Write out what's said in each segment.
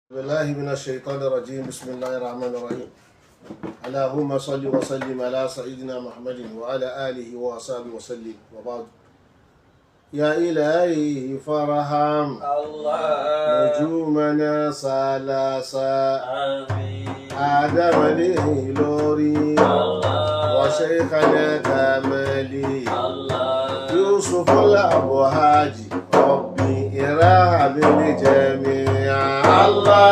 بالله من الشيطان الرجيم. بسم الله الرحمن الرحيم. اللهم صل وسلم على سيدنا محمد وعلى آله وصحبه وسلم، وبعد. يا إلهي فارحم الله نجومنا ثلاثة آمين آدم الإيلوري الله وشيخنا كمالي الله يوسف الأبوهاجي ربي إرحم الجميع. الله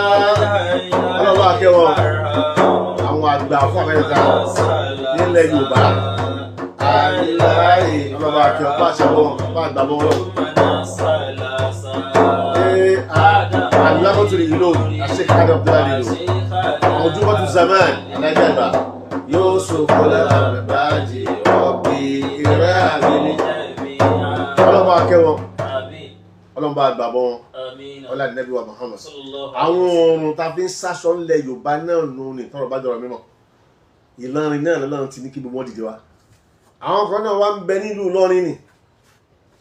ọlọ́wọ́ akẹ́wọ̀ àwọn àgbà fún Amẹ́ríkà nílẹ̀ Yorùbá àìláì ọlọ́wọ́ akẹ́wọ̀ bá ṣe wọ́n bá àgbà bọ́ wọn. Ee, alámọ́tò ìlú àṣekádà Abdullahi ìlú ojúmọ́tò zaman alájà àgbà Yusuf al-Abuhaji ربي ارحم. Ọlọ́wọ́ akẹ́wọ̀ ọlọ́wọ́ àgbà bọ́ wọn ọlá nẹ́bí wa Muhammad. Àwọn oorun tá a fi ń sáṣọ ńlẹ̀ Yorùbá náà nù ní tọrọ bá jọrọ mímọ́. Ìlọrin náà lọ́lọ́run ti ní kí gbogbo wọn dìde wá. Àwọn kan náà wá ń bẹ nílùú Ìlọrin ni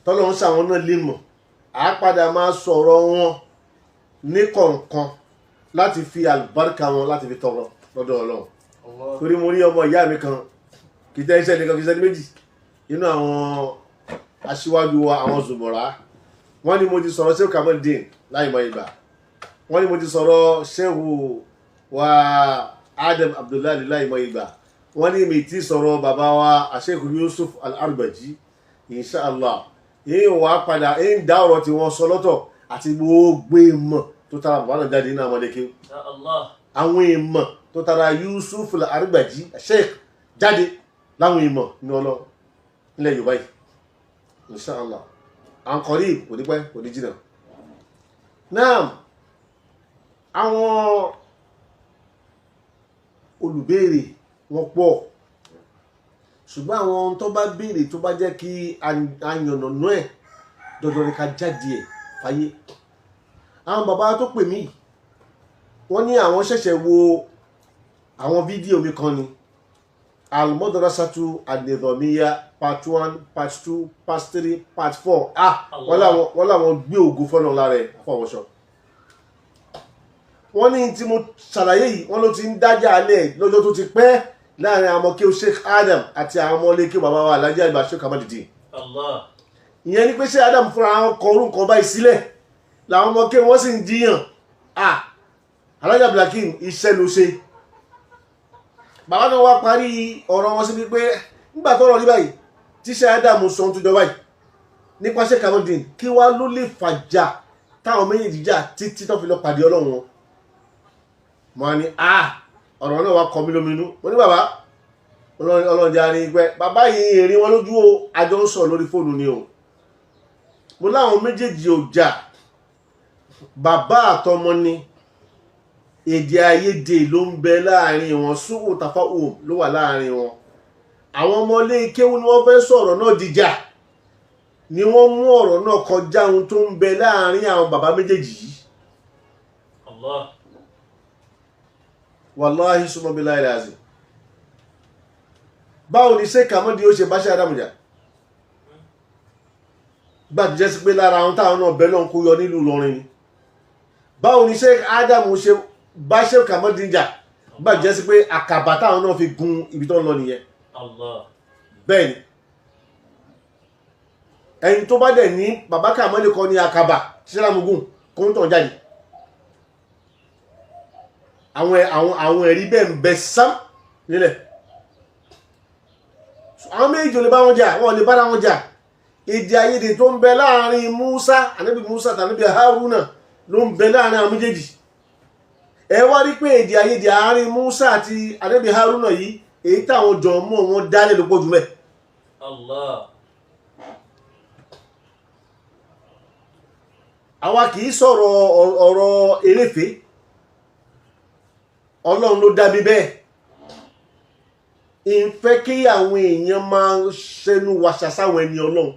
tọ́lọ́ ń ṣàwọn náà lè mọ̀. Á padà máa sọ̀rọ̀ wọn ní kọ̀ọ̀kan láti fi àlùbáríkà wọn láti fi tọrọ lọ́dọ̀ Ọlọ́run, torí mo rí ọmọ ìyá mi kan, kì í tẹ́ iṣẹ́ nìkan, kì í ṣe ní méjì inú àwọn aṣíwájú wa, àwọn zùmọ̀rá. Wọ́n ní mo ti sọ̀rọ̀ Sheikh Kamaldeen láì mọ ìgbà, wọ́n ní mo ti sọ̀rọ̀ Sheikh wa Adam Abdullahi láì mọ ìgbà, wọ́n ní mi ti sọ̀rọ̀ bàbá wa Sheikh Yusuf Al-Arbaji. Inshallah, yìí wà á padà ń dá ọ̀rọ̀ tí wọ́n sọ lọ́tọ̀ àti gbogbo ìmọ̀ tó tara bàbá náà jáde nínú àwọn ọmọdé kéwù, àwọn ìmọ̀ tó tara Yusuf Al-Arbaji Sheikh jáde láwọn ìmọ̀ ní ọlọ́ nílẹ̀ Yorùbá yìí. Inshallah, à ń kọrí, kò ní pẹ́, kò ní jìnnà náà. Àwọn olùbéèrè wọn pọ̀, ṣùgbọ́n àwọn ohun tó bá béèrè tó bá jẹ́ kí ayànnànú ẹ̀ dandan ni ká jáde ẹ̀ fàyè. Àwọn bàbá tó pè mí, wọ́n ní àwọn ṣẹ̀ṣẹ̀ wo àwọn fídíò mi kan ni, Al-Madrasatu An-Nizamiya part 1, part 2, part 3, part 4. Ah, wọ́n làwọn gbé ògo fọ́nà lára ẹ̀ fọwọ́sọ. Wọ́n ní tí mo ṣàlàyé yìí, wọ́n ló ti ń dájà alẹ́ lọ́jọ́ tó ti pẹ́ láàrin àwọn ọmọ kí o Sheikh Adam àti àwọn ọmọ ilé kí bàbá wa Alhaji Àgbà Sheikh Kamaldeen. Allah. Ìyẹn ni pé ṣé Adam fúnra wọn kọ orúkọ báyìí sílẹ̀ làwọn ọmọ kí wọ́n sì ń jiyàn. Ah, Alhaji Abdulhakeem, iṣẹ́ ló ṣe. Bàbá náà wá parí ọ̀rọ̀ wọn síbi pé nígbà tó rọ̀ ní báyìí tí ṣe Adam sọ ohun tó jọ báyìí nípa Sheikh Kamaldeen, kí wá ló lè fàjà táwọn méjèèjì jà títí tó fi lọ pàdé Ọlọ́run wọn? Mo ní ah, ọ̀rọ̀ náà wá kọ mí lóminú. Mo ní bàbá Ọlọ́run jẹ́ àárín pẹ́ bàbá yìí èrè wọn lójú o, àjọ ń sọ̀rọ̀ lórí fóònù ni o. Mo láwọn méjèèjì ò jà, bàbá àtọmọ ni. Èdè àìyedè ló ń bẹ láàrin wọn, sùúrù tàfà òun ló wà láàrin wọn. Àwọn ọmọ ilé kéwú ni wọ́n fẹ́ sọ̀rọ̀ náà dìjà, ni wọ́n mú ọ̀rọ̀ náà kọjá ohun tó ń bẹ láàrin àwọn bàbá méjèèjì yìí. Allah. Wàláhí súnmọ́ bí láìláì àzì, báwo ni ṣé kàmọ́dé ó ṣe bá ṣe àdàmùjà gbà tó jẹ́ sí pé lára àwọn táwọn náà bẹ́ẹ̀ lọ́n kó yọ nílùú Ìlọrin ni? Báwo ni ṣé Ádámù ṣe bá ṣe kàmọ́dé jà gbà tó jẹ́ sí pé àkàbà táwọn náà fi gun ibi tó ń lọ nìyẹn? Allah. Bẹ́ẹ̀ ni, ẹni tó bá dẹ̀ ní bàbá kàmọ́dé kọ́ ní àkàbà ṣíṣẹ́lámùgùn kó ń tàn jáde. Àwọn ẹ̀rí bẹ́ẹ̀ ń bẹ sám nílẹ̀. Àwọn méjì ò lè bá wọn jà, wọn ò lè bára wọn jà. Èdè àìyedè tó ń bẹ láàrin Musa, ànábì Musa tàbí Haruna, ló ń bẹ láàrin àwọn méjèèjì. Ẹ wá rí pé èdè àìyedè àárín Musa àti ànábì Haruna yìí, èyí táwọn jọ mọ́ wọn dálé ló pọ̀ jù mẹ́. Allah. Àwa kì í sọ̀rọ̀ ọ̀rọ̀ eréfèé. Ọlọ́run ló dá mi bẹ́ẹ̀. Ìfẹ́ kí àwọn èèyàn máa ṣẹnu wàṣà sáwọn ẹni Ọlọ́run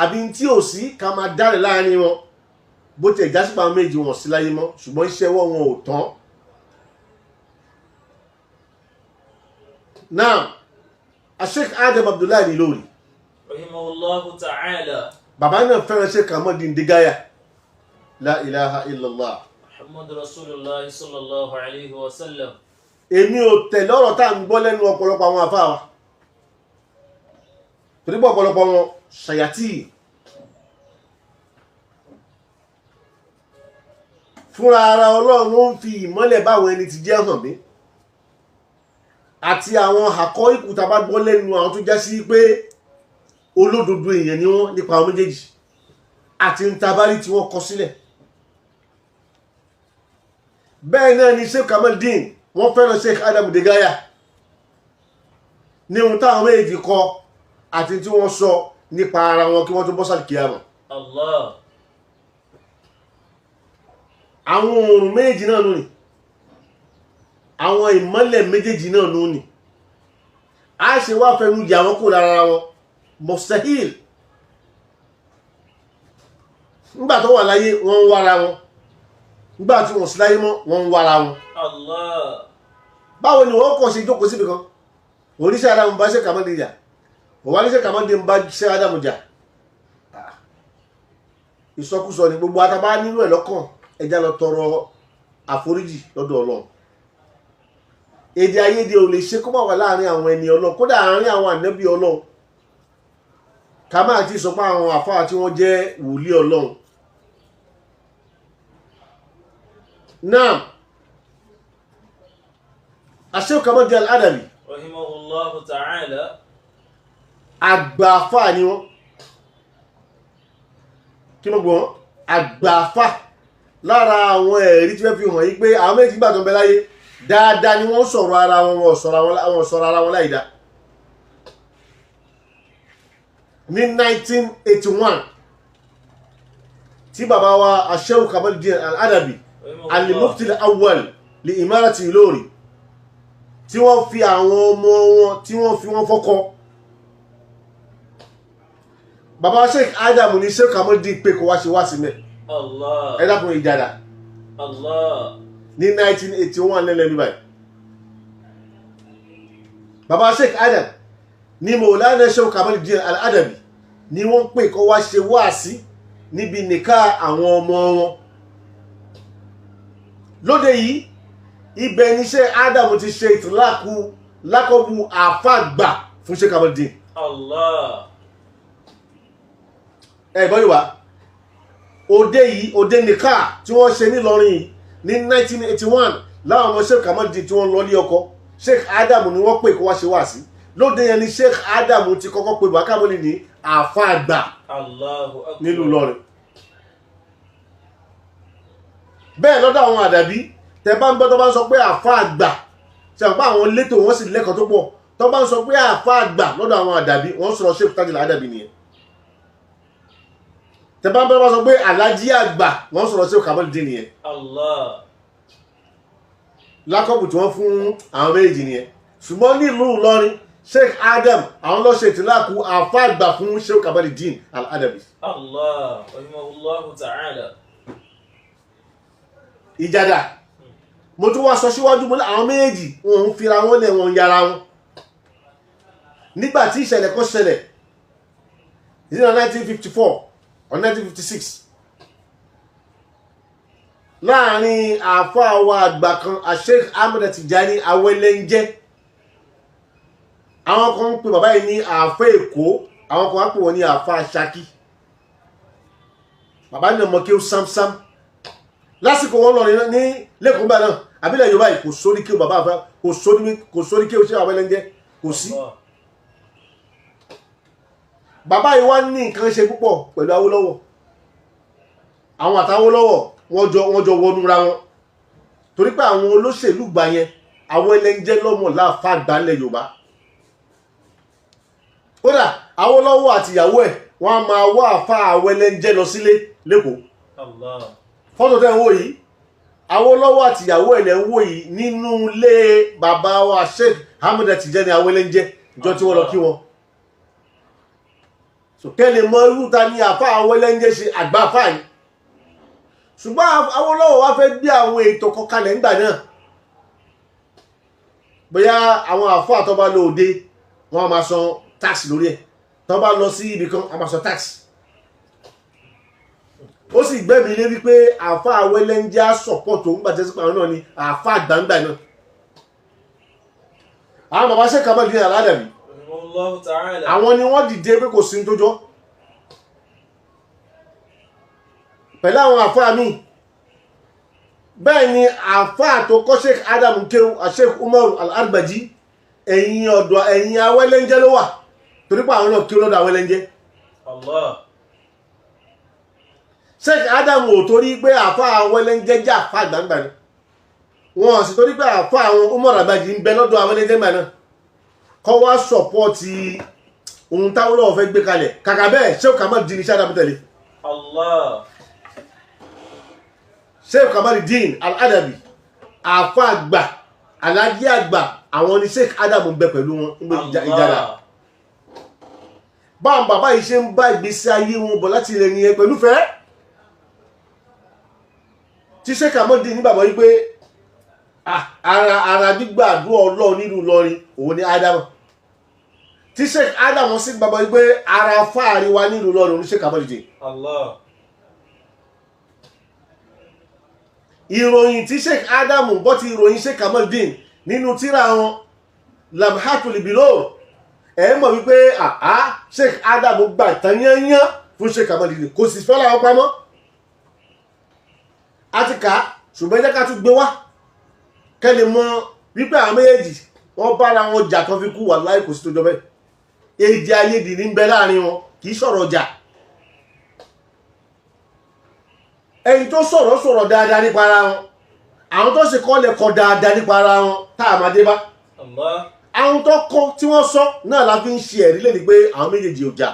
àbí tí ò sí ká máa dálẹ̀ láàrin wọn. Bó tiẹ̀ já sípa, àwọn méjì wọn sí láyé mọ́, ṣùgbọ́n iṣẹ́ ọwọ́ wọn ò tán. Náà Sheikh Adam Abdullahi ní lórí Rahimahullahu ta'ala. Bàbá náà fẹ́ràn Sheikh Kamaldeen Digaya. La ilaha illallah. Muhammad Rasulullah sallallahu alayhi wa sallam. Èmi ò tẹ̀lé ọ̀rọ̀ tá à ń gbọ́ lẹ́nu ọ̀pọ̀lọpọ̀ àwọn àfáà wa, torí pé ọ̀pọ̀lọpọ̀ wọn ṣàyàtì fúnra ara Ọlọ́run ló ń fi ìmọ́lẹ̀ báwọn ẹni ti jẹ́ hàn mí, àti àwọn àkọ́ ìkúta bá gbọ́ lẹ́nu àwọn tó já sí pé olódodo èèyàn ni wọ́n nípa àwọn méjèèjì àti ń tabárí tí wọ́n kọ sílẹ̀. Bẹ́ẹ̀ náà ni Sheikh Kamaldeen, wọ́n fẹ́ràn Sheikh Adam Degaya ní ohun táwọn méjèèjì kọ àti tí wọ́n sọ nípa ara wọn kí wọ́n tó bọ́ sálì kíyàmà. Allah. Àwọn oòrùn méjèèjì náà nù ni, àwọn ìmọ́lẹ̀ méjèèjì náà nù ni, a ṣe wá fẹnu yà wọ́n kó lára wọn mustahil. Nígbà tó wà láyé wọ́n ń wára wọn, nígbà tí wọ́n sì láyé mọ́ wọ́n ń wára wọn. Allah. Báwo ni wọ́n kàn ṣe jókòó síbi kan, oníṣẹ́ Adamu bá ṣe Kamaldeen jà, òwò oníṣẹ́ Kamaldeen bá ṣe Adamu jà? Ìsọkúsọ ni gbogbo àtàbá nínú ẹ̀ lọ́kàn. Ẹja lọ tọrọ àforíjì lọ́dọ̀ Ọlọ́run. Èdè àìyedè ò lè ṣe kó má wà láàrin àwọn ẹni Ọlọ́run, kódà àárín àwọn ànábì Ọlọ́run, ká má ti sọ pé àwọn àfáà tí wọ́n jẹ́ wòlíì Ọlọ́run. Naam, Sheikh Kamaldeen Al-Adabi rahimahullahu ta'ala, àgbààfà ni wọ́n. Kí ló gbọ́n àgbààfà lára àwọn ẹ̀rí tí wọ́n fi hàn yí pé àwọn méjì gbà tó ń bẹ láyé dáadáa ni wọ́n sọ̀rọ̀ ara wọn, wọ́n sọ̀rọ̀ ara wọn láìda. Ní 1981 tí bàbá wa Sheikh Kamaldeen Al-Adabi al-Mufti al-Awwal li Imarati Ilorin, tí wọ́n fi àwọn ọmọ wọn tí wọ́n fi wọ́n fọ́kọ, bàbá Sheikh Adam ní Sheikh Kamaldeen pé kó wá ṣe wá sí mẹ́. Allah. Ẹ dákun ìjàdá. Allah. Ní 1981 lẹ́lẹ́ mi báyìí, bàbá Sheikh Adam ní Mawlana Sheikh Kamaldeen Al-Adabi ní wọ́n pè kó wá ṣe wá sí níbi nìka àwọn ọmọ wọn lóde yìí. Ibẹ̀ ni Sheikh Adam ti ṣe ìtìlákù lákọ̀bù àfàgbà fún Sheikh Kamaldeen. Allah. Ẹ gbọ́ ìwà òde yìí, òde nìka tí wọ́n ṣe nílọrin yìí ní 1981 láwọn ọmọ Sheikh Kamaldeen tí wọ́n lọ ní ọkọ, Sheikh Adam ni wọ́n pè kó wá ṣe wá sí lóde yẹn ni Sheikh Adam ti kọ́kọ́ pè bàbá Kamaldeen ní àfàgbà Allahu akbar. nílùú Ìlọrin. Bẹ́ẹ̀ lọ́dọ̀ àwọn àdàbí tẹ bá ń gbọ́ tó bá ń sọ pé àfàgbà, ṣe àpá àwọn létò wọ́n sì lẹ́kọ̀ọ́ tó pọ̀, tó bá ń sọ pé àfàgbà lọ́dọ̀ àwọn àdàbí wọ́n sọ̀rọ̀ Sheikh Tajul Adabi nìyẹn. Tẹ bá ń bá sọ pé alájí àgbà wọ́n sọ̀rọ̀ Sheikh Kamaldeen nìyẹn. Allah. Lákọ̀bù tí wọ́n fún àwọn méjì nìyẹn. Ṣùgbọ́n nílùú Ìlọrin Sheikh Adam àwọn ló ṣe ìtìláàkú àfàgbà fún Sheikh Kamaldeen Al-Adabi. Allah rahimahullahu ta'ala. Ìjàdà mo tún wá sọ síwájú mo ní àwọn méjì wọn ń fira wọn lẹ̀, wọn ń yára wọn. Nígbà tí ìṣẹ̀lẹ̀ kan ṣẹlẹ̀ ní 1954 or 1956 láàrin àáfàá wa àgbà kan Sheikh Ahmed Tijani Awẹ́lẹ́njẹ́, àwọn kan ń pe bàbá yìí ní àáfàá Èkó, àwọn kan wá pè wọ́n ní àáfàá Ṣakí. Bàbá ní ọmọ kí ó sámsám lásìkò wọn lọ ní lẹ́kọ̀ọ́ gbà náà àbílẹ̀ Yorùbá yìí kò sórí kí ó bàbá àfẹ́ kò sórí kí ó ṣe Awẹ́lẹ́njẹ́ kò sí. Bàbá yìí wá ní nǹkan ṣe púpọ̀ pẹ̀lú Awólọ́wọ̀, àwọn àtàwólọ́wọ̀ wọ́n jọ wọnú ra wọn, torí pé àwọn olóṣèlú gbà yẹn Awẹ́lẹ́njẹ́ lọ́mọ láàfáà gbà ńlẹ̀ Yorùbá. Kódà Awólọ́wọ̀ àtìyàwó ẹ̀ wọ́n á máa wá àfáà Awẹ́lẹ́njẹ́ lọ sílé lẹ́kọ̀ọ́. Allah. Fọ́tò tẹ́ ń wò yìí, Awólọ́wọ̀ àtìyàwó ẹ̀ lẹ́ ń wò yìí nínú ilé bàbá wa Sheikh Ahmed Tijani Awẹ́lẹ́njẹ́ ìjọ tí wọ́n lọ kí wọn. Kẹ́ lè mọ irú ta ni àfáà Awẹ́lẹ́njẹ́ ṣe àgbà àfáà yìí. Ṣùgbọ́n Awólọ́wọ̀ wá fẹ́ gbé àwọn ètò kan kalẹ̀ ńgbà náà, bóyá àwọn àfáà tó bá lọ òde wọ́n máa san tax lórí ẹ̀, tó bá lọ sí ibì kan wọ́n máa san tax. Ó sì gbẹ́mi lé wípé àáfà Awẹ́lẹ́njẹ́ á support òun gbàjẹ́ sí pàrọ̀ náà ni àáfà gbangba náà. Àwọn bàbá Sheikh Kamaldeen Al-Adabi, Rahimahullahu ta'ala. àwọn ni wọ́n dìde pé kò sí ní tó jọ pẹ̀lú àwọn àfáà míì. Bẹ́ẹ̀ ni àfáà tó kọ́ Sheikh Adam kéwú, Sheikh Umar Al-Arbaji, ẹ̀yìn ọ̀dọ̀ ẹ̀yìn Awẹ́lẹ́njẹ́ ló wà, torí pé àwọn náà kéwú lọ́dọ̀ Awẹ́lẹ́njẹ́. Allah. Sheikh Adam ò torí pé àfáà Awẹ́lẹ́njẹ́ jẹ́ àfáà gbangba ni wọn sì torí pé àfáà àwọn Umar Arbaji ń bẹ lọ́dọ̀ Awẹ́lẹ́njẹ́ gbà náà kọ́ wá support ohun táwọn lọ́wọ́ fẹ́ gbé kalẹ̀. Kàkà bẹ́ẹ̀, Sheikh Kamaldeen ní Sheikh Adam tẹ̀lé. Allah. Sheikh Kamaldeen Al-Adabi, àfa àgbà, alájí àgbà, àwọn ni Sheikh Adam ń bẹ pẹ̀lú wọn ń bẹ ìjàdá. Allah. Báwọn bàbá yìí ṣe ń bá ìgbésí ayé wọn bọ̀ láti ilẹ̀ nìyẹn pẹ̀lú fẹ́ tí Sheikh Kamaldeen ní bàbá yìí pé ara gbígbà àdúrà Ọlọ́run nílùú Ìlọrin òun ni Adam, tí Sheikh Adam sì bàbá yìí pé ara fáàrí wa nílùú Ìlọrin òun ni Sheikh Kamaldeen. Allah. Ìròyìn tí Sheikh Adamu bọ́ ti ìròyìn Sheikh Kamaldeen nínú tírà wọn Lamhatul Bilor, ẹ̀ mọ̀ wípé àá Sheikh Adamu gbà tán yányán fún Sheikh Kamaldeen, kò sì fẹ́ láwọn pamọ́. A ti kà á, ṣùgbọ́n ẹ jẹ́ ká tún gbé wá kẹ́lẹ̀ mọ̀ wípé àwọn méjèèjì wọ́n bára wọn jà tó fi kú. Wàláhì, kò sí tó jọ bẹ́ẹ̀. Èdè àìyedè ní ń bẹ láàrin wọn, kì í sọ̀rọ̀ jà. Ẹni tó sọ̀rọ̀ sọ̀rọ̀ dáadáa nípa ara wọn, àwọn tó sì kọ́ lè kọ́ dáadáa nípa ara wọn tá a máa dé bá. Allah. Àwọn tó kọ́ tí wọ́n sọ náà la fi ń ṣe ẹ̀rí lẹ́ni pé àwọn méjèèjì ò jà.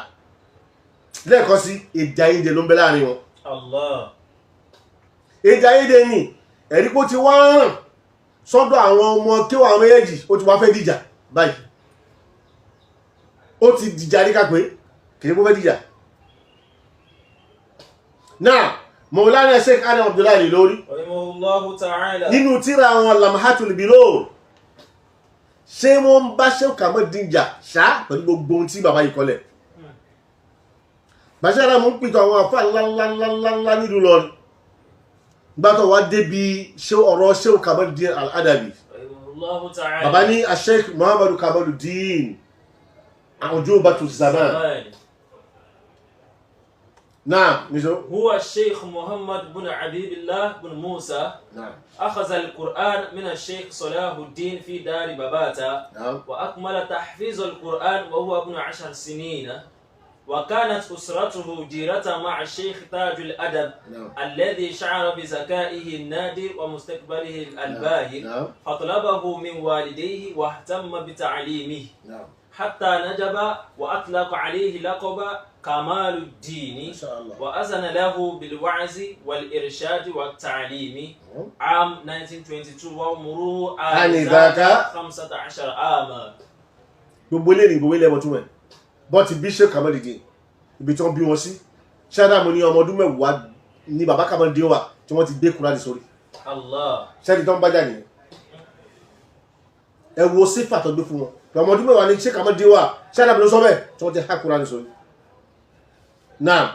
Lẹ́ẹ̀kan sí, èdè àìyedè ló ń bẹ láàrin wọn. Allah. Èdè àìyedè ni ẹ̀rí pé ó ti wá ràn sọ́dọ̀ àwọn ọmọ kí àwọn méjèèjì, ó ti wá fẹ́ dìjà báyìí. Ó ti dìjà ní kápẹ́ kìí kó fẹ́ dìjà náà. Mawlana Sheikh Adam Abdullahi lórí Rahimahullahu ta'ala. nínú tíra àwọn Lamhatul Bilor, ṣé wọ́n ń bá Sheikh Kamaldeen jà ṣá pẹ̀lú gbogbo ohun tí bàbá yìí kọlẹ̀? Bàṣẹ́ ara mú ń pìtàn àwọn àfáà ńláńláńláńlá nílùú lọ gbátọ̀ wá débi ṣé ọ̀rọ̀ Sheikh Kamaldeen Al-Adabi. Rahimahullahu ta'ala. Bàbá ní Sheikh Muhammadu Kamaldeen Ujubatu Zaman. Zaman. Náà níṣó. هو الشيخ محمد بن عبيد الله بن موسى. Náà. أخذ القرآن من الشيخ صلاح الدين في دار باباتا. Náà. وأكمل تحفيظ القرآن وهو ابن 10 سنين، وكانت أسرته جيرة مع الشيخ تاج الأدب Náà. الذي شعر بذكائه النادر ومستقبله الباهر، Náà. فطلبه من والديه واهتم بتعليمه Náà. حتى نجب، وأطلق عليه لقب كمال الدين، ما شاء الله. وأذن له بالوعظ والإرشاد والتعليم عام 1922 وعمره آنذاك 15 عاما. Gbogbo ilé ní gbogbo ilé ẹmọ túmọ̀ ẹ̀ bọ́ ti bí Sheikh Kamaldeen, ibi tí wọ́n bí wọn sí. Ṣáàdàmù ní ọmọ ọdún 10 ní bàbá Kamaldeen wà tí wọ́n ti gbé Kúránì sórí. Allah. Ṣẹ́ni tó ń bá jà nìyẹn. Ẹ wo sífà tó gbé fún wọn. Ọmọ ọdún 10 ní Sheikh Kamaldeen wà, ṣáàdàmù ló sọ bẹ́ẹ̀, tí wọ́n ti há Kúránì sórí náà.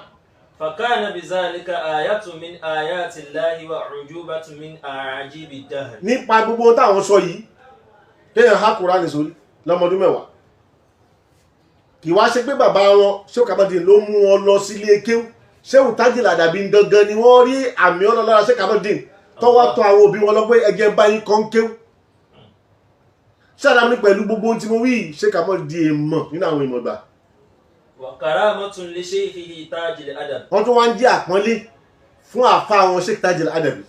فكان بذلك آية من آيات الله وعجوبة من أعاجيب الدهر. Nípa gbogbo ohun táwọn sọ yìí, kéèyàn há Kúránì sórí lọ́mọ ọdún 10, kì wá ṣe pé bàbá wọn Sheikh Kamaldeen ló mú wọn lọ sílé kéwú. Sheikh Tajul Adabi gangan ni wọ́n rí àmì ọ̀nà lára Sheikh Kamaldeen tó wá tọ̀ àwọn òbí wọn lọ pé ẹjẹ́ bá yín kọ́ ń kéwú. Ṣáàdá mi pẹ̀lú gbogbo ohun tí mo wí yìí, Sheikh Kamaldeen èèmọ̀ nínú àwọn ìmọ̀ ìgbà. وكرامة لشيخه تاج الأدب. Wọ́n tún wá ń jẹ́ àpọ́nlé fún àfa àwọn Sheikh Tajul Adabi.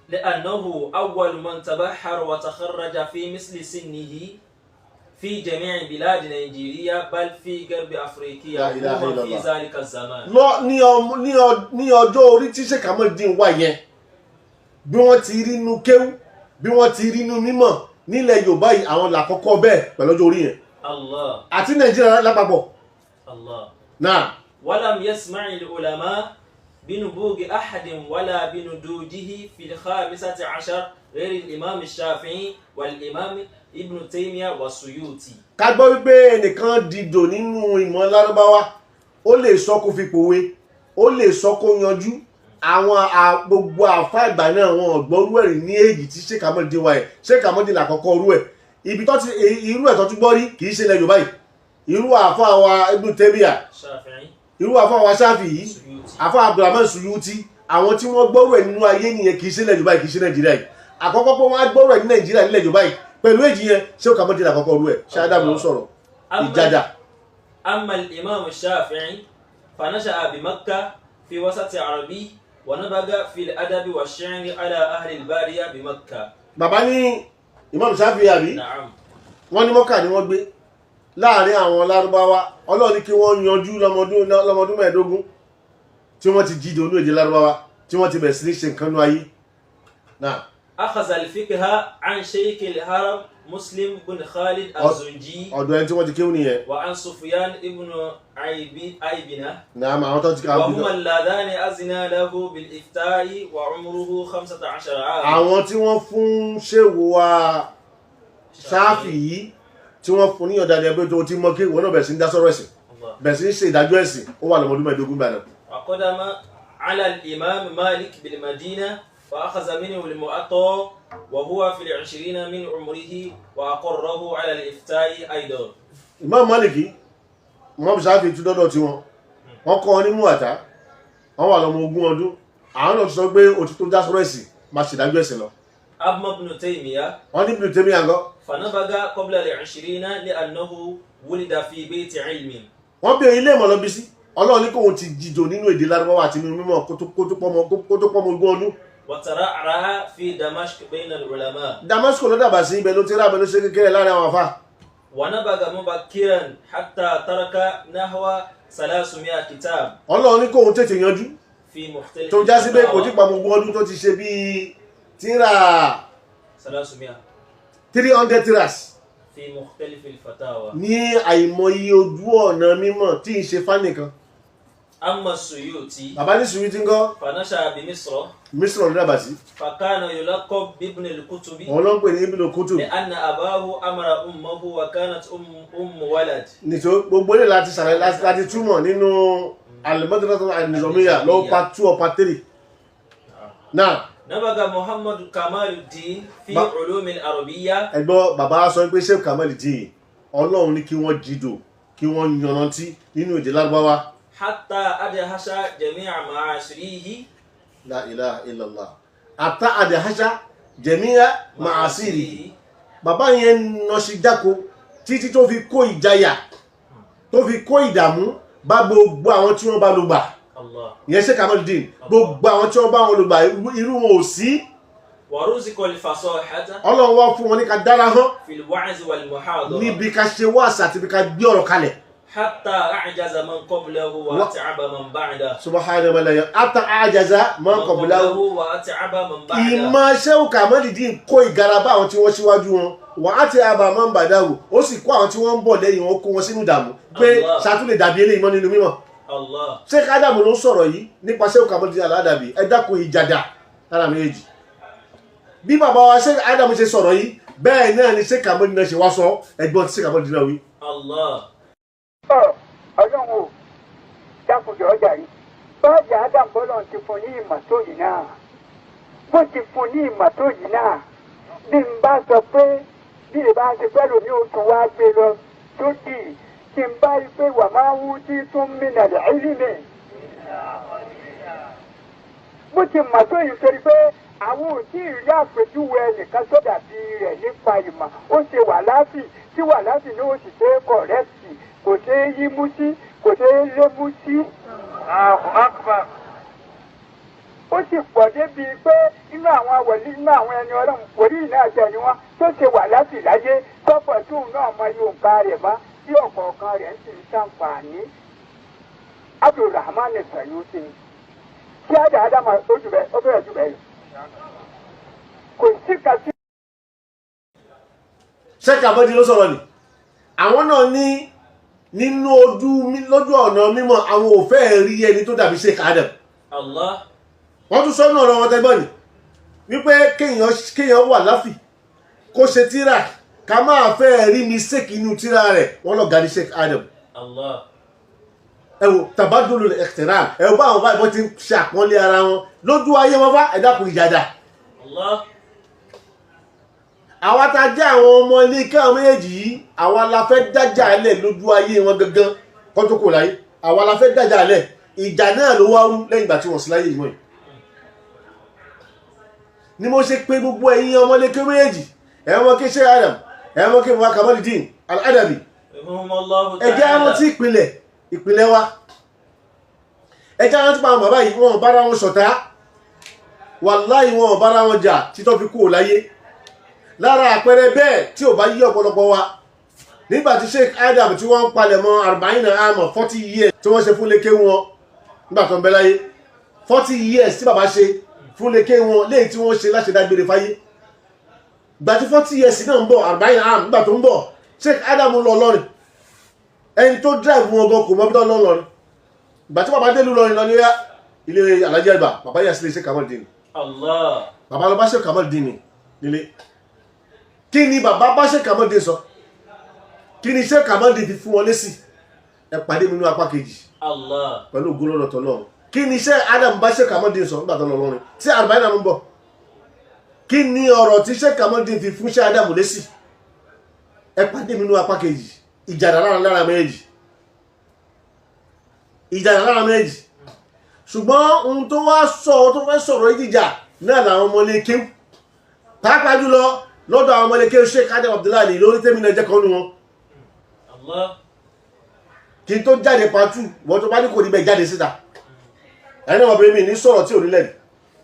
لأنه أول من تبحر وتخرج في مثل سنه في جميع بلاد نيجيريا، بل في غرب أفريقيا لا إله عموما إلا في الله. ذلك الزمان. Lọ ní ọmọ ní ọjọ́ orí tí Sheikh Kamaldeen wà yẹn, bí wọ́n ti rí inú kéwú, bí wọ́n ti rí inú mímọ̀ nílẹ̀ Yorùbá yìí, àwọn làkọ́kọ́ bẹ́ẹ̀ pẹ̀lú ọjọ́ orí yẹn الله. àti Nàìjíríà lápapọ̀. الله. Náà. ولم يسمع العلماء بنبوغ أحد ولا بندوجه في 15 غير الإمام الشافعي والإمام ابن تيمية والسيوطي. Ká gbọ́ wípé ẹnìkan dìdò nínú ìmọ̀ Lárúbáwá, ó lè sọ kó fi pòwe. Ó lè sọ kó yanjú. Àwọn gbogbo àfa àgbà náà, wọn ò gbọ́rú ẹ̀ rí ní èyí tí Sheikh Kamaldeen wà ẹ̀. Sheikh Kamaldeen làkọ́kọ́ rú ẹ̀. Ibi tó ti irú ẹ̀ tó tún gbọ́ rí, kì í ṣe ilẹ̀ Yorùbá yìí. Irú àfa wa Ibn Taymiyyah, Shafi'i. Irú àfa wa Shafi'i, Suyuti. Àfa Abdulrahman Suyuti, àwọn tí wọ́n gbọ́rú ẹ̀ nínú ayé nìyẹn. Kì í ṣe ilẹ̀ Yorùbá yìí, kì í ṣe Nàìjíríà yìí. Àkọ́kọ́ pé wọ́n á gbọ́rú ẹ̀ ní Nàìjíríà nílẹ̀ Yorùbá yìí pẹ̀lú èjì yẹn, Sheikh Kamaldeen làkọ́kọ́ rú ẹ̀. Ṣé Ádámù ń sọ̀rọ̀ ìjàdà. أما الإمام الشافعي فنشأ بمكة في وسط عربي، ونبغ في الأدب والشعر على أهل البادية بمكة. Bàbá ní Imam Shafi'i, àbí? نعم. Wọ́n ní Mọ́kà ni wọ́n gbé láàrin àwọn Lárúbáwá. Ọlọ́run ní kí wọ́n yanjú lọ́mọdún 15 tí wọ́n ti jíde onú èdè Lárúbáwá, tí wọ́n ti bẹ̀rẹ̀ sí ní ṣe nǹkan nú ayé náà. أخذ الفقه عن شيخ الهرم مسلم بن خالد الزنجي. Ọ̀dọ̀ ẹni tí wọ́n ti kéwù nìyẹn. وعن سفيان ابن عيينة. Náà àwọn tó ti kéwù. وهما اللذان أذنا له بالإفتاء وعمره 15 عاما. Àwọn tí wọ́n fún ṣéwò wa Ṣáfì yìí, tí wọ́n fún ní ọ̀dà ní ẹgbẹ́ tó ti mọ́ kí ìwọ náà bẹ̀rẹ̀ sí ní dá sọ́rọ̀ ẹ̀sìn, الله. bẹ̀rẹ̀ sí ní ṣe ìdájọ́ ẹ̀sìn, ó wà lọ́mọdún 15 gbà náà. وقدم على الإمام مالك بالمدينة وأخذ منه المؤطى وهو في العشرين من عمره، وأقره على الإفتاء أيضا. Imam Maliki, Imam Ṣáfì tún dọ́dọ̀ tí wọ́n kọ́ ọ ní Muwatta, wọ́n wà lọ́mọ 20 ọdún. Àwọn náà ti sọ pé o ti tó dá sọ́rọ̀ ẹ̀sìn, máa ṣèdájọ́ ẹ̀sìn lọ. أما ابن تيمية، Wọ́n ní Ibn Taymiyyah ńkọ́? فنبغ قبل العشرين لأنه ولد في بيت علم. Wọ́n bí ilé ìmọ̀ lọ bí sí. Ọlọ́run ní kóun ti jìjò nínú èdè Lárúbáwá àti nínú mímọ̀ kó tó pọ́mọ 20 ọdún. وترعرع في دمشق بين العلماء. Damascus ló dàgbà sí, ibẹ̀ ló ti rí abẹ ló ṣe kékeré láàrin àwọn afá. ونبغ مبكرا حتى ترك نحو 300 كتاب Ọlọ́run ní kóun tètè yanjú في مختلف tó já sí pé kò tí الفتاوى. pọ́mọ 20 ọdún tó ti ṣe bíi tíra 300. 300 tíras في مختلف الفتاوى. Ní àìmọye ojú ọ̀nà mímọ̀ tí ń ṣe fánìkan. أما السيوطي، Bàbá ní Suyuti ńkọ́? فنشأ بمصر. Mísírọ̀ ló dàgbà sí. فكان يلقب بابن الكتب، Òun ló ń pè ní Ibn Kutub. لأن أباه أمر أمه وكانت أم ولد. Nítorí gbogbo ilé láti ṣàlàyé, láti túmọ̀ nínú Al-Madrasah An-Nizamiyya lọ́wọ́ part 2 or part 3 náà. نبغ محمد كمال الدين في علوم العربية. Ẹgbọ́n, bàbá sọ pé Sheikh Kamaldeen, Ọlọ́run ní kí wọ́n jìdò, kí wọ́n yanrantí nínú èdè Lárúbáwá. حتى أدهش جميع معاشريه. La ilaha illallah. Hatta adhasha jami'a ma'asiri. Bàbá yẹn nọṣi jáko títí tó fi kó ìjayà, tó fi kó ìdààmú bá gbogbo àwọn tí wọ́n bá lò gbà. الله. Ìyẹn Sheikh Kamaldeen, gbogbo àwọn tí wọ́n bá wọn lò gbà, irú wọn ò sí. ورزق الفصاحة Ọlọ́run wá fún wọn ní ká dára hán في الوعظ والمحاضرة. níbi ká ṣe wáàsí àti ibi ká gbé ọ̀rọ̀ kalẹ̀. حتى أعجز من قبله وأتعب من بعده. Subhanahu wa ta'ala, hatta a'jaza man من qablahu. قبله وأتعب من بعده. Ìmọ̀ Sheikh Kamaldeen kó ìgara bá àwọn tí wọ́n síwájú wọn, wà á ti àbà máa ń bàdáwò, ó sì kó àwọn tí wọ́n ń bọ̀ lẹ́yìn wọn, kó wọn sínú ìdààmú pé Allah. ṣàtúnlẹ̀ dàbí eléyìí mọ́ nínú mímọ̀. الله. Sheikh Ádámù ló ń sọ̀rọ̀ yìí nípa Sheikh Kamaldeen Aládàbí. Ẹ dákun, ìjàdà lára méjèèjì, bí bàbá wa Sheikh Ádámù ṣe sọ̀rọ̀ yìí, bẹ́ẹ̀ náà ni Sheikh Kamaldeen náà ṣe wá sọ. Ẹgbọ́n tí Sheikh Kamaldeen náà wí. الله. Ọ Ọlọ́run ò dákunjọ ọjà yìí báyìí. Adam bọ́lọ̀ ti fún ní ìmọ̀ tó yìí náà, bó ti fún ní ìmọ̀ tó yìí náà, bí n bá sọ pé bí ìbá ṣe pẹ́ lómi ó tún wá gbé lọ tó dì tí n bá rí pé wà máa wú tí tún mí nàlẹ́ ìlímì bó ti mọ̀ tó yìí, torí pé àwọn ò tí ì rí àpèjúwe ẹnìkan tó dàbí rẹ̀ nípa ìmọ̀. Ó ṣe wàláfì tí wàláfì ní ó sì ṣe é correct, kò ṣe é yí mú sí, kò ṣe é lé mú sí. Ó sì pọ̀ débi pé inú àwọn wòlíì, inú àwọn ẹni Ọlọ́run, wòlíì náà jẹ́ ni wọ́n tó ṣe wàláfì láyé tọ́pọ̀ tóun náà mọ yóò rẹ̀ mọ́ tí ọ̀kọ̀ọ̀kan rẹ̀ ń sì ń ṣàǹfààní. Abdulrahman Sayuti tí àdá Ádámà ó jù bẹ́ẹ̀, ó bẹ̀rẹ̀ jù bẹ́ẹ̀ lọ. Kò sí kàtí. Sheikh Kamaldeen ló sọ̀rọ̀ ni. Àwọn náà ní nínú ojú lójú ọ̀nà mímọ̀, àwọn ò fẹ́ rí ẹni tó dàbí Sheikh Adam. Allah. Wọ́n tún sọ́nà ọ̀rọ̀ wọn tẹ́gbọ́n ni wípé kéèyàn wà láfì kó ṣe tíra, ká máa fẹ́ rí mistake inú tíra rẹ̀, wọ́n lọ ga ní Sheikh Adam. Allah. Ẹ wo tabadulu ihtiram, ẹ wo báwọn báyìí wọ́n ti ń ṣe àpọ́nlé ara wọn lójú ayé wọn bá ẹ̀dá kù ìjàdà. Allah. Àwa tá a jẹ́ àwọn ọmọ ilé ike àwọn méjèèjì yìí, àwa la fẹ́ dájà lẹ̀ lójú ayé wọn gangan kó tó kò láyé. Àwa la fẹ́ dájà lẹ̀. Ìjà náà ló wá rú lẹ́yìn ìgbà tí wọ́n sí láyé yìí mọ́ yìí ni mo ṣe pé gbogbo ẹ̀yin ọmọ ilé ike méjèèjì, ẹ̀yin ọmọ ké Sheikh Adam, ẹ̀yin ọmọ ké Muhammad Kamaluddin Al-Adabi, Rahimahumullahu ẹ jẹ́ ta'ala. rántí ìpìlẹ̀ wa. Ẹ jẹ́ rántí pa àwọn bàbá yìí, wọn ò bára wọn ṣọ̀tá, wàláhì wọn ò bára wọn jà títọ́ fi kúrò láyé. Lára àpẹẹrẹ bẹ́ẹ̀ tí ò bá yí ọ̀pọ̀lọpọ̀ wa, nígbà tí Sheikh Adam tí wọ́n ń palẹ̀ mọ́ arba'ina àmọ́ 40 years tí wọ́n ṣe fún lékè wọn nígbà tó ń bẹ láyé, 40 years tí bàbá ṣe fún lékè wọn léyìí tí wọ́n ṣe láṣẹ dágbére fáyé, ìgbà tí 40 years náà ń bọ̀, arba'ina àmọ́, nígbà tó ń bọ̀, Sheikh Adam lọ lọ́rin. Ẹni tó drive wọn gan kò mọ bí tó lọ lọ́rin. Ìgbà tí bàbá délùú lọ́rin lọ ní ilé Alhaji Àgbà, bàbá yà sílé Sheikh Kamaldeen. Allah. Bàbá lọ bá Sheikh Kamaldeen nílé. Kí ni bàbá bá Sheikh Kamaldeen sọ? Kí ni Sheikh Kamaldeen fi fún wọn lésì? Ẹ pàdé mi nínú apá kejì. Allah. Pẹ̀lú ògo lọ́dọ̀ tọ́lọ́. Kí ni Sheikh Adam bá Sheikh Kamaldeen sọ nígbà tó lọ lọ́rin tí àrùbáyé náà ń bọ̀? Kí ni ọ̀rọ̀ tí Sheikh Kamaldeen fi fún Sheikh Adam lésì? Ẹ pàdé mi nínú apá kejì. Ìjà lára lára méjì, ìjà lára méjì. Ṣùgbọ́n ohun tó wá sọ tó fẹ́ sọ̀rọ̀ ìdíjà náà làwọn ọmọ ilé kéwù, pàápàá jùlọ lọ́dọ̀ àwọn ọmọ ilé kéwù Sheikh Adam Abdullahi lórí tẹ́mi náà jẹ́ kan nù wọn. Allah. Kí n tó jáde pàtó, wọ́n tó bá ní kò ní bẹ́ẹ̀ jáde síta. Ẹni náà wọ́n bẹ̀rẹ̀ mi ní sọ̀rọ̀ tí ò ní lẹ́nu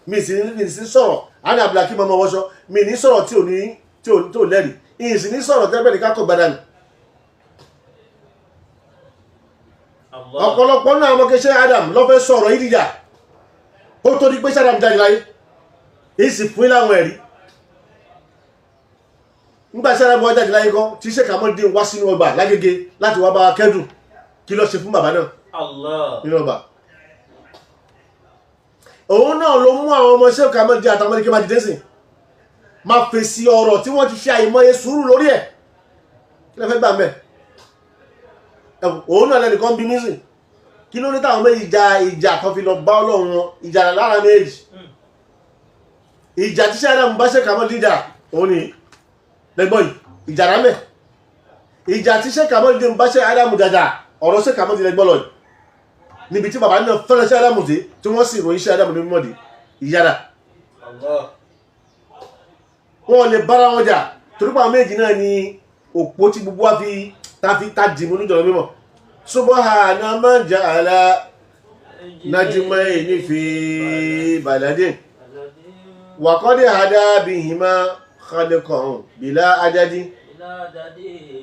mi sì ní sí sọ̀rọ̀ àní Abdulhakeem ọmọ wọ́ṣọ́ mi ní sọ̀rọ̀ tí ò ní tí ò tí ò lẹ́rìí, ìyìn sì ní sọ̀rọ̀ tẹ́gbẹ́ ní kákọ̀ gbadà nù. Allah. Ọ̀pọ̀lọpọ̀ náà ọmọ kẹsẹ́ Adam ló fẹ́ sọ̀rọ̀ yìí dìjà ó tó di pé sí Adam jáde láyé. Èyí sì fún láwọn ẹ̀rí. Nígbà tí Adam wá jáde láyé kọ́ tí Sheikh Kamaldeen wá sínú ọgbà lágége láti wá bá wa kẹ́dùn, kí ló ṣe fún bàbá náà? Allah. Nínú ọgbà òun náà ló mú àwọn ọmọ Sheikh Kamaldeen àtàwọn ọmọdé kí máa dìde sìn máa fèsì ọ̀rọ̀ tí wọ́n ti ṣe àìmọye sùúrù lórí ẹ̀. Kí ló fẹ́ gbà mẹ́? Òun náà lẹ́nìkan bí nísìn, kí ló ní táwọn méjì ja ìjà kan fi lọ bá Ọlọ́run wọn? Ìjà lára méjì, ìjà tí Sheikh Adam bá Sheikh Kamaldeen jà òun ni lẹ́gbọ́n yìí, ìjà rámẹ̀. Ìjà tí Sheikh Kamaldeen bá Sheikh Adam jàjà, ọ̀rọ̀ Sheikh Kamaldeen lẹ́gbọ́n lọ yìí, níbi tí bàbá náà fẹ́ràn Sheikh Adam dé, tí wọ́n sì ròyìn Sheikh Adam ní mímọ́ dé ìyára. Allah. Wọn lè bára wọn jà torí pé àwọn méjì náà ni òpó tí gbogbo wa fi ta fi ta dìmú níjọba mímọ́. Subhana man ja'ala najmayni fi baladin wa qad hada bihima khalqan bila adadi.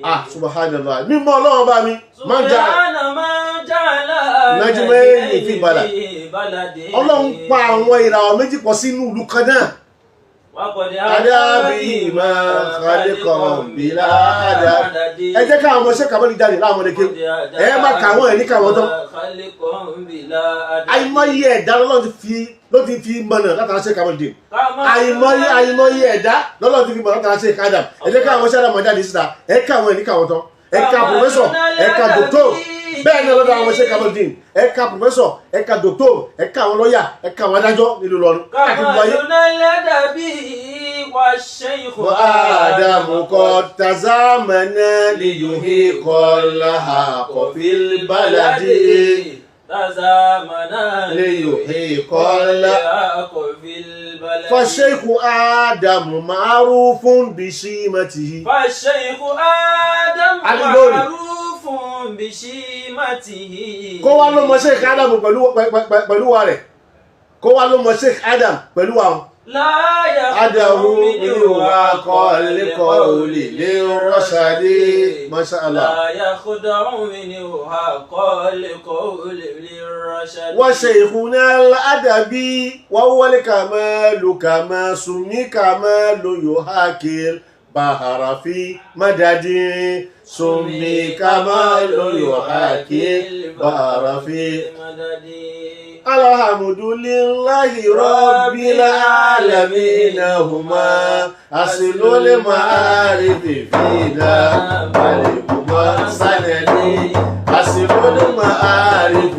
Ah, subhanallah, mímọ́ Ọlọ́run bá mi man ja'ala Subhana man ja'ala najmayni fi balad. baladin. Ọlọ́run pa àwọn ìràwọ̀ méjì pọ̀ sínú ìlú kan náà. Wa qad hada bihima khalqan bila adadi. Ẹ jẹ́ káwọn ọmọ Sheikh Kamaldeen jáde láwọn ọmọdé kéwù, ẹ má kà wọ́n, ẹ̀ ní kà wọ́n tán. Àìmọye ẹ̀dá lọ́lọ́run ti fi ló ti fi mọ̀nà látara Sheikh Kamaldeen. Àìmọye ẹ̀dá lọ́lọ́run ti fi mọ̀nà látara Sheikh Adam. Ẹ jẹ́ káwọn Sheikh Adam jáde síta, ẹ ká àwọn ẹ̀ ní kà wọ́n tán. Ẹ ká professor, ẹ ká doctor, bẹ́ẹ̀ ni lọ́dọ̀ àwọn Sheikh Kamaldeen, ẹ ká professor, ẹ ká doctor, ẹ ká àwọn lọ́yà, ẹ ká àwọn adájọ́ nílùú Ìlọrin káàkiri gbogbo ayé. وآدم قد تزامن ليحيق الحق في البلد. تزامنا ليحيق الحق الحق في البلد. فالشيخ آدم معروف بشيمته. فالشيخ آدم Alilori. معروف بشيمته. Kó wá ló mọ Sheikh Adam pẹ̀lú wa rẹ̀, kó wá ló mọ Sheikh Adam pẹ̀lú wa wọn. لا يخلو Adahu منه ìwà kọ́lé lè rọ́ṣàdé. Masha Allah. لا يخدع منه قول للرشد. وشيخنا الأدبي وهو الكمال كما سمي كمال يحاكي البحر في مدد، سمي كمال يحاكي البحر في مدد. الحمد لله رب العالمين، هما أصل المعارف فينا بل هما سندي، أصل المعارف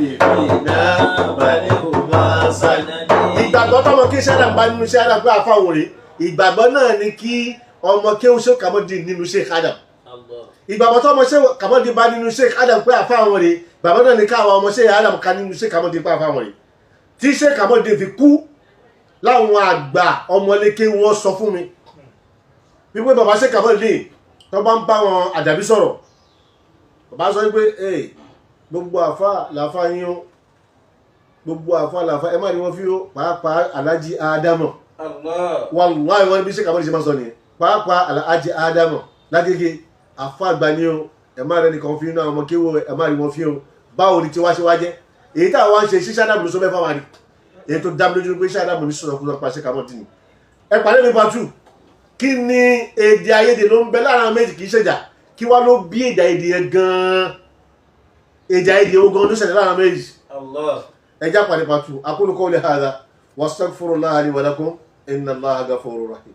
ṣé Adam bá nínú ṣé Adam pé àfa òun rèé, ìgbàgbọ́ náà ni kí ọmọ kéwú ṣe Kamaldeen nínú Sheikh Adam. Allah. Ìgbàgbọ́ tó ọmọ ṣe Kamaldeen bá nínú Sheikh Adam pé àfa àwọn rèé, bàbá náà ni káwọn ọmọ ṣe Adam ká nínú Sheikh Kamaldeen pé àfa àwọn rèé. Tí Sheikh Kamaldeen fi kú, láwọn àgbà ọmọléke wọn sọ fún mi wípé bàbá Sheikh Kamaldeen tó bá ń bá wọn àdàbí sọ̀rọ̀, bàbá sọ wípé ee, gbogbo àfa làfa yín o, gbogbo àfa làfa, ẹ má rí wọn fi o, pàápàá Alhaji Ádámọ̀. Allah. Wàláhì, wọn bí Sheikh Kamaldeen ṣe máa sọ nìyẹn, pàápàá Alhaji Ádámọ̀ lágége, àfa àgbà ni o, ẹ má rẹ nìkan fi inú àwọn ọmọ kéwò, ẹ má rí wọn fi o. Báwo ni tiwa ṣe wá jẹ́ èyí tá àwa ń ṣe ṣíṣe Ádámù ló sọ mẹ́fà wá ni? Èyí tó dá mi lójú pé ṣé Ádámù ní sọ̀rọ̀ kúrò pa Sheikh Kamaldeen ni. Ẹ pàdé mi part two. Kí ni èdè àìyedè ló ń bẹ láàrin àwọn méjì? Kì í ṣèjà, kí wá ló bí èdè àìyedè yẹn gan-an? Èdè àìyedè ó gan ló ṣẹlẹ̀ láàrin àwọn méjì. Allah. Ẹ já pàdé part two. Aqulu qawli hadha wastaghfirullaha li wa lakum, inna Allaha ghafurur rahim.